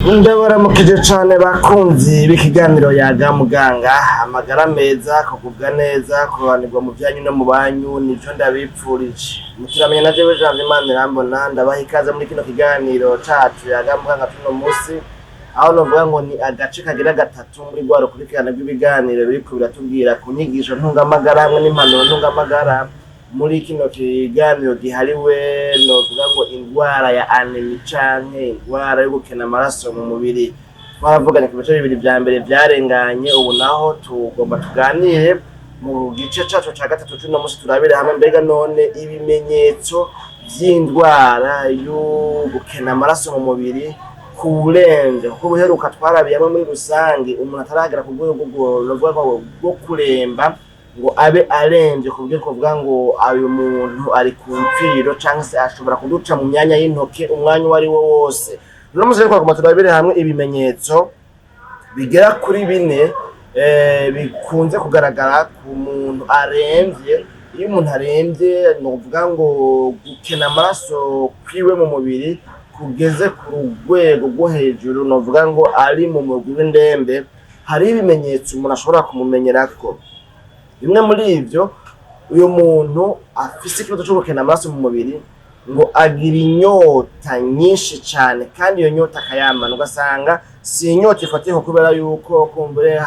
Ndabaramukije cane bakunzi b'ikiganiro Yaga Muganga. Amagara meza, kugubwa neza, kurobanirwa mu vyanyu no mu banyu, nivyo ndabipfurije. Muturamenya na jewe Janvier Manirambona, ndabaha ikaze muri kino kiganiro cacu Yaga Muganga tuno musi, aho novuga ngo ni agace kagira gatatu muri rwa rukurikirane rw'ibiganiro biriko biratubwira ku nyigisho ntungamagara hamwe n'impanuro ntungamagara, muri kino kiganiro gihariwe novuga ngo indwara ya anémie canke indwara yo gukena amaraso mu mubiri. Twaravuganye ku bice bibiri vya mbere vyarenganye, ubu naho tugomba tuganire mu gice cacu ca gatatu c'uno musi, turabire hamwe mbega none ibimenyetso vy'indwara yo gukena amaraso mu mubiri kuwuremvye, kuko ubuheruka twarabiye hamwe muri rusange umuntu ataragera ku rwego novuga ngo rwo kuremba, ngo abe aremvye ku buryo twovuga ngo uyu muntu ari ku mfiro canke se ashobora kuduca mu myanya y'intoke umwanya uwo ari wo wose. Uno musi rero twagomba turabire hamwe ibimenyetso bigera kuri bine bikunze kugaragara ku muntu aremvye. Iyo umuntu aremvye, ni ukuvuga ngo gukena amaraso kwiwe mu mubiri kugeze ku rwego rwo hejuru, novuga ngo ari mu mugwi w'indembe, hari ibimenyetso umuntu ashobora kumumenyerako. Bimwe muri ivyo, uyu muntu afise ikibazo co gukena amaraso mu mubiri ngo agira inyota nyinshi cane, kandi iyo nyota akayamana, ugasanga si inyota ifatiye kubera yuko kumbure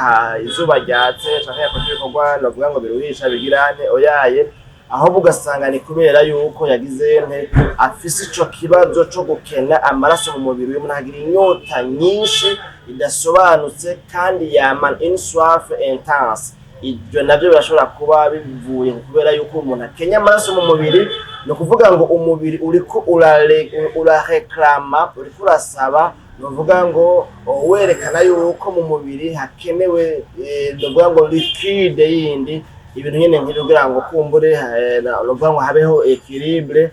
izuba ryatse canke yakoze ibikorwa novuga ngo biruhisha bigirane, oyaye, ahubwo ugasanga ni kubera yuko yagize nte, afise ico kibazo co gukena amaraso mu mubiri. Uyu muntu agira inyota nyinshi idasobanutse kandi yamana, une soif intense. Ibyo navyo birashobora kuba bivuye kubera yuko umuntu akenya amaraso mu mubiri. Ni ukuvuga ngo umubiri uriko urareklama, uriko urasaba, ni ukuvuga ngo werekana yuko mu mubiri hakenewe ni ukuvuga ngo liquide yindi, ibintu nyene nk'ivyo, kugira ngo kumbure ni ukuvuga ngo habeho équilibre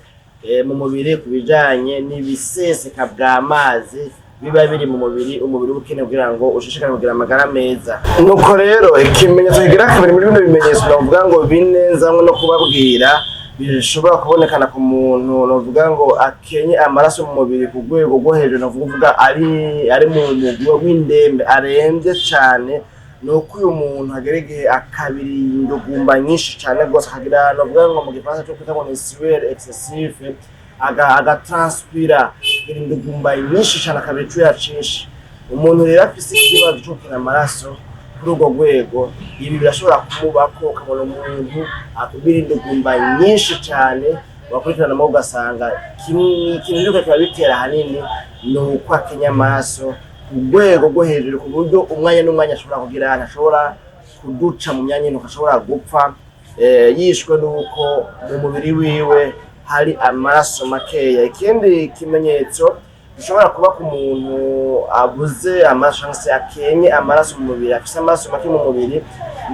mu mubiri ku bijanye n'ibiseseka bw'amazi biba biri mu mubiri, umubiri uba ukeneye kugira ngo ushishikare kugira amagara meza. Nuko rero ikimenyetso kigira kabiri muri bino bimenyetso navuga ngo bine nzamwe no kubabwira bishobora kubonekana ku muntu navuga ngo akenye amaraso mu mubiri ku rwego rwo hejuru, navuga uvuga ari mu mugwi w'indembe, aremvye cane, ni uko uyu muntu agera igihe akabira indugumba nyinshi cane rwose, akagira navuga ngo mu gifaransa cyo kwita ngo ni sueur excessive, agatranspira indugumba nyinshi cane, akabira icuya cinshi. Umuntu rero afise ikibazo co gukena amaraso kuri urwo rwego, ibi birashobora kumubako, ukabona umuntu akubira indugumba nyinshi cane, wakurikirana nabo ugasanga kimwe ikintu biriko kirabitera ahanini ni uko akenya amaraso ku rwego rwo hejuru, ku buryo umwanya n'umwanya ashobora kugira, ashobora kuduca mu myanya y'intoke, ashobora gupfa yishwe n'uko mu mubiri wiwe hari amaraso makeya. Ikindi kimenyetso gishobora kuba ku muntu abuze amaraso cyangwa se akenye amaraso mu mubiri, afise amaraso make mu mubiri,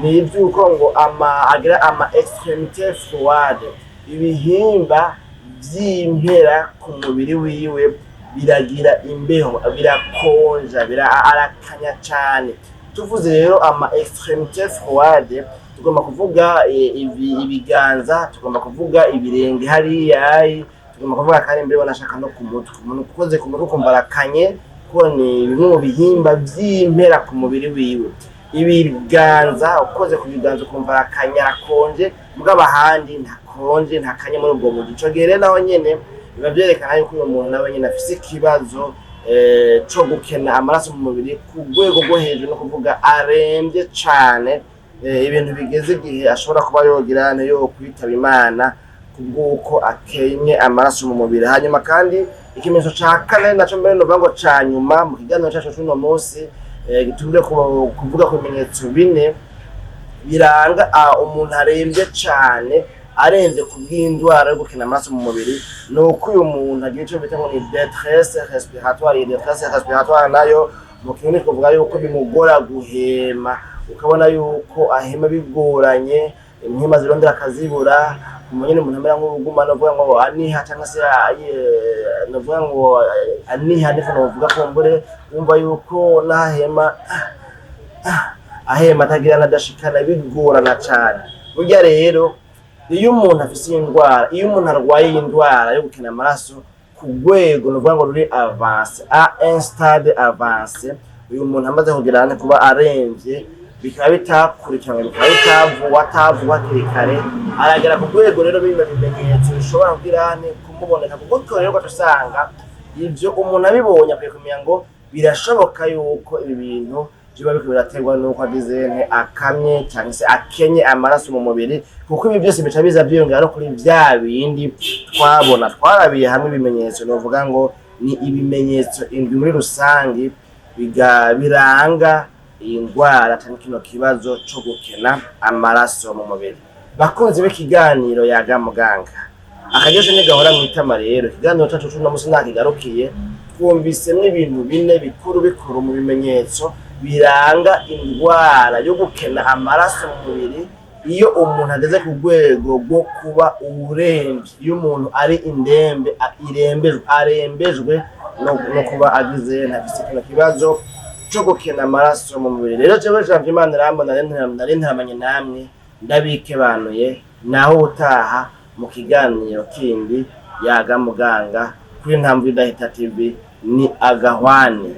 ni ivy'uko ngo ama agira ama extrémités froide, ibihimba vy'impera ku mubiri wiwe biragira imbeho, birakonja, arakanya cane. Tuvuze rero ama extrémités froide, tugomba kuvuga ibiganza, tugomba kuvuga ibirenge hariya, tugomba kuvuga kandi mbere wanashaka no ku mutwe. Umuntu ukoze ku mutwe ukumva arakanye, kuko ni bimwe mu bihimba vy'impera ku mubiri wiwe. Ibiganza, ukoze ku biganza ukumva arakanye, arakonje, mugabo ahandi ntakonje, ntakanye muri ubwo buryo. Ico gihe rero naho nyene biba vyerekana yuko uyu muntu nawe nyene afise ikibazo co gukena amaraso mu mubiri ku rwego rwo hejuru, no kuvuga aremvye cane, ibintu bigeze igihe ashobora kuba yogira yo kwitaba Imana kubw'uko akenye amaraso mu mubiri. Hanyuma kandi ikimenyetso ca kane, naco mbere novuga ngo ca nyuma mu kiganiro cacu c'uno munsi, gitumire kuvuga ku bimenyetso bine biranga umuntu aremvye cane, aremvye ku bw'indwara yo gukena amaraso mu mubiri, ni uko uyu muntu agira ico bita ngo ni détresse respiratoire. Iyi détresse respiratoire nayo mu kirundi twavuga yuko bimugora guhema, ukabona yuko ahema bigoranye, impwema zirondera akazibura, nyene umuntu amera nk'uruguma, novuga ngo aniha cyangwa se novuga ngo aniha, niko novuga, kumbure wumva yuko n'ahema ahema atagira n'adashikana, bigorana cane. Burya rero iyo umuntu afise iyi ndwara, iyo umuntu arwaye iyi ndwara yo gukena amaraso. ku rwego nuvuga ngo ruri avancé, à un stade avancé. Uyu muntu amaze kugira ane kuba aremvye, bikaba bitakurikiranwe, bikaba bitavuwe, atavuwe hakiri kare, aragera ku rwego rero bino bimenyetso bishobora kugira ane kumuboneka. Gutyo rero ugaca usanga ivyo umuntu abibonye akwiye kumenya ngo birashoboka yuko ibi bintu biba biriko biraterwa nuko agize nte, akamye cyangwa se akenye amaraso mu mubiri, kuko ibi byose bica biza byiyongera no kuri vya bindi twabona twarabiye hamwe. Ibimenyetso novuga ngo ni ibimenyetso indwi muri rusangi biranga iyi ndwara cyangwa kino kibazo co gukena amaraso mu mubiri. Bakunzi b'ikiganiro Yaga Muganga, akaryoshe ntigahora mw'itama. Rero ikiganiro cacu c'uno musi ntakigarukiye. Twumvisemwo ibintu bine bikuru bikuru mu bimenyetso biranga indwara yo gukena amaraso mu mubiri. Iyo umuntu ageze ku rwego rwo kuba uwuremvye, iyo umuntu ari indembe, irembejwe, arembejwe no kuba agize ntafise kino kibazo co gukena amaraso mu mubiri. Rero jewe Janvier Imana irambona nari ntaramanye namwe, ndabikebanuye, naho ubutaha mu kiganiro kindi Yaga Muganga kuri Ntambwe Idahita TV. Ni agahwane.